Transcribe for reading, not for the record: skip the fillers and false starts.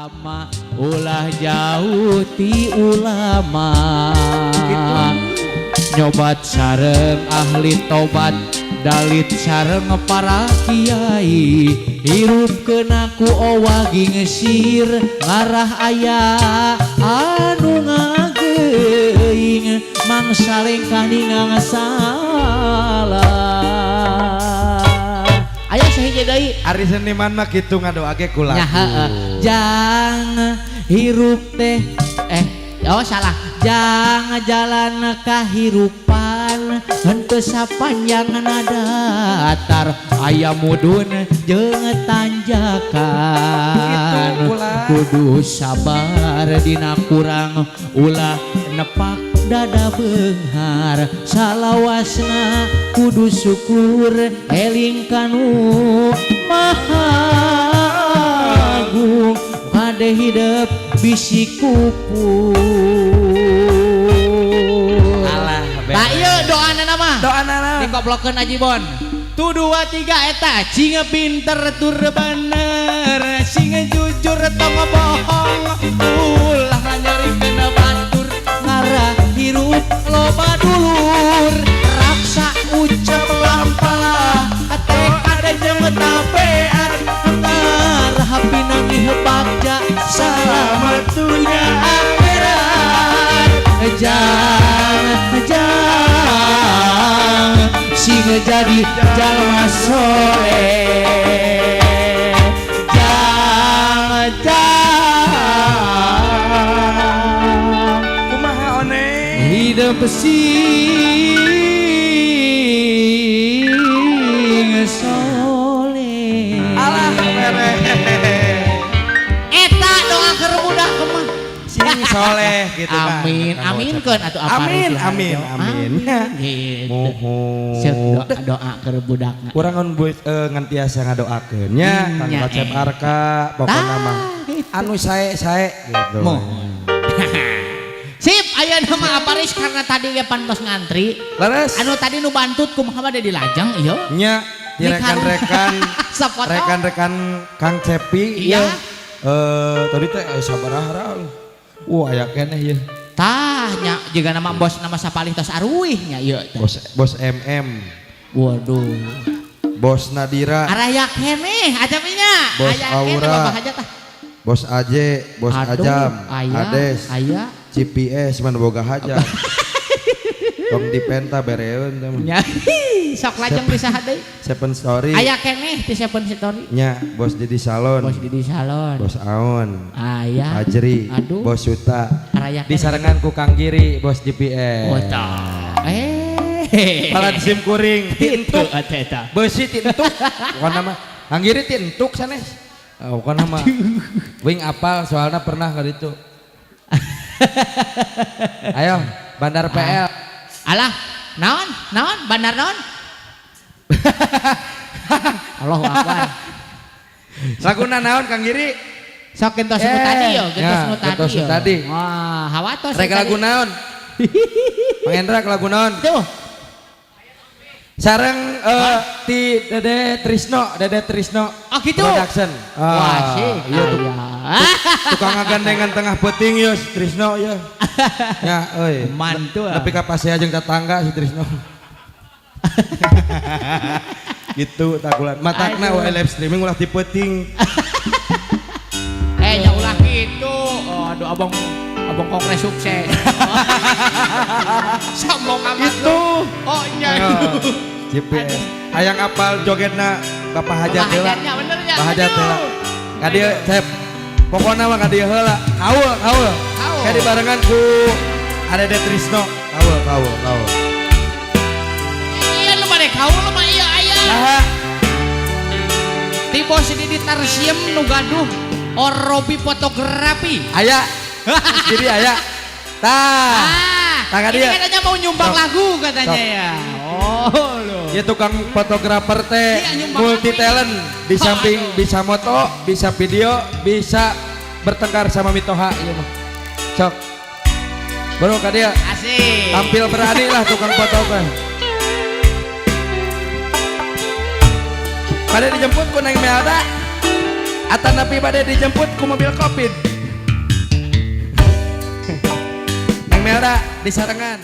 Agama, ulah jauh ti ulama. Nyobat sareng ahli tobat, dalit sareng para kiai. Hirup kena ku owagi ngesir, ngarah aya anu ngageuing, mangsa lengkah ningang salah. Aya sahiji deui. Ari seniman mah kitu, ngadoa ge ku lagu. Nya heeh. Jang hirup teh, eh, oh salah. Jang jalan kahirupan henteu sapanjang datar, aya mudun jeung tanjakan. Gitu, ulah. Kudu sabar dina kurang, ulah nepak dada beunghar. Salawasna kudu syukur, eling kanu maha agung, kade hidep bisi kupur. Alah. Nah, ieu doana nama. Doana naon? Dikoplokeun Aji Bon. Tu dua tiga eta, sing pinter tur bener, sing jujur tong bohong, ulah nyerikeun batur, ngarah hirup loba dulur, raksa ucap lampah, tekad jeung tapeat, ngarah pinanggih bagja salamet dunya akhirat. Jangan jangan sing jadi jalma soleh, jangan jangan Kumaha one? Hidup sing soleh. Alah, mere. Eta doa keur budak mah. Sing soleh gitu kan. Amin, aminkeun atuh apa. Amin, amin, amin. Gitu. Mohon. Seuk doa, doa keur budakna. Urang ngan ngan tiasa ngadoakeun nya Kang Nya, Kacep eh. Arka pokona mah gitu. Anu sae-sae gitu. Mohon. Sip, aya nama Aparis karena tadi ge pan tos ngantri. Leres. Anu tadi nu bantut kumaha bade dilajeng ieu? Nya di rekan-rekan Sapoto. Rekan-rekan Kang Cepi. Iya. Tadi teh aya sabaraha? Wah, aya keneh ieu. Tah nya jiga nama bos, nama sapalih tos aruih nya ieu teh. Bos bos MM, Waduh. Bos Nadira, Araya keneh acapnya. Bos Aya keneh Aura. Bapak hajat tah. Bos Aje, Bos Aduh, Ajam, aya, Ades, aya. GPS mana boga hajat. Tong dipenta bereun teh mah. Nya sok lajeng bisa deui. Seven Story. Aya keneh ti Seven Story. Nya, Bos Didi Salon. Bos Didi Salon. Bos Aon. Aya. Ajri, Aduh. Bos Suta. Araya keneh. Disarengan ku Kang Giri, Bos GPS. Oh tah. Eh. Para sim kuring Itu tintuk. eta. Beusi tintuk. Pokona mah Kang Giri tintuk sanes. Oh, pokona mah wing apal soalnya pernah ka ditu. Ayo, Bandar PL. Alah, naon? Naon? Bandar naon? Allahu Akbar. Laguna naon, Kang Giri? Sok gentos nu Eh, tadi yo, gentos ya, nu tadi. Gentos nu Yo. tadi. Wah, hawatos. Rek lagu naon? Mang Endra lagu naon? Tuh. Sareng ti Dede Trisno, Dede Trisno. Oh, gitu. Production. Wah, Ah, sih. iya tuh. Tukang ngagandengan tengah peuting yo si Trisno ya. Ya, euy. Mantu, ah. Tapi ka pasea jeung tetangga si Trisno. Gitu takulan. Matakna Aduh. wae live streaming ulah ti peuting. Eh, ya ulah gitu. Oh, aduh, abang abang kongres sukses. Sombong amat Itu. lu. Oh, iya. Ayo, GPS. Hayang apal jogetna Bapak Hajat heula. Hajatnya bener ya. Bapak Hajat Aduh. heula. Ka dieu Cep. Pokona mah ka dieu heula. Kaul, kaul. Kaul. Ka dibarengan ku Dede Trisno. Kaul, kaul, kaul. Iya lu bade kaul mah iya aya. Saha? Ti bos Didi Tarsiem nu gaduh Orobi fotografi. Aya. Jadi aya. Tah. Ah, Tah ka ini dieu. katanya mau nyumbang Sok. lagu katanya Sok. ya. Oh loh. Ya tukang fotografer teh Iya, nyumbang multi lagu ini. talent, di samping Aduh. bisa moto, bisa video, bisa bertengkar sama mitoha ieu mah. Sok. Bro ka dieu. Asik. Tampil berani lah tukang foto teh. Pada dijemput ku Neng Melda. Atanapi bade dijemput ku mobil Covid. Neng Melda disarengan.